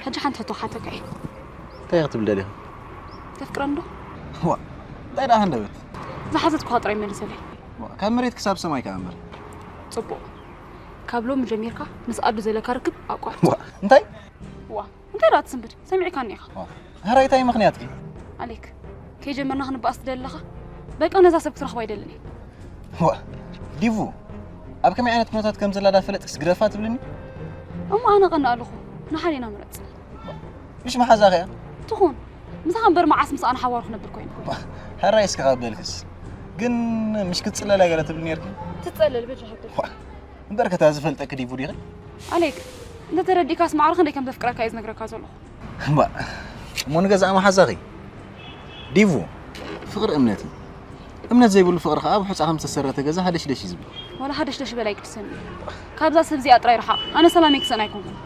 ሕጂ ሓንቲ ሕቶ ክሓተካ እየ። እንታይ ክትብል ደሊኻ? ተፍቅረኒ ዶ? ዋ እንታይ ደኣ ሃንደበት? ዝሓተትኩኻ ጥራይ መልሰለይ። ዋ ካብ መሬት ክሳብ ሰማይ ከኣ እምበር። ጽቡቕ። ካብ ሎሚ ጀሚርካ ምስ ኣዱ ዘለካ ርክብ ኣቋርጽ። ዋ እንታይ? ዋ እንታይ ደኣ ትስንብድ? ሰሚዕካኒ ኢኻ። ዋ ሕራይ እንታይ ምኽንያትኪ? ኣሌክ፣ ከይጀመርና ክንበኣስ ትደሊ ኣለኻ? በቃ ነዛ ሰብ ክትረኽባ ኣይደልን እየ። ዋ ዲቡ ኣብ ከመይ ዓይነት ኩነታት ከም ዘላ ዳፈለጥክስ ግደፋ ትብልኒ? እሞ ኣነ ቀንእ ኣለኹ። ንሓደ ኢና ምረጽ። ምሽ መሓዛኺ እያ? ትኹን። ምሳኻ እምበር መዓስ ምስኣ ንሓዋሩ ክነብር ኮይኑ። ሕራይ እስኪ ካብ በልክስ ግን ምሽ ክትጽለላ ገለ ትብል ነርኪ? ትጸለል በጃኻ። ዋ እምበር ከታ ዝፈልጠኪ ዲቡ ዲኺ? ኣሌክ፣ እንተተረዲእካስ ማዕረ ክንደይ ከም ዘፍቅረካ እየ ዝነግረካ ዘለኹ። እምባ እሞ ንገዛእ መሓዛኺ ዲቡ ፍቕሪ እምነት እዩ። እምነት ዘይብሉ ፍቕሪ ከዓ ኣብ ሑፃ ከም ዝተሰረተ ገዛ ሃደሽደሽ እዩ ዝብል። ዋላ ሓደሽ ደሽ በላይ ቅድሰኒ። ካብዛ ሰብ እዚኣ ጥራይ ርሓቕ። ኣነ ሰላም ይክሰን ኣይኮንኩን።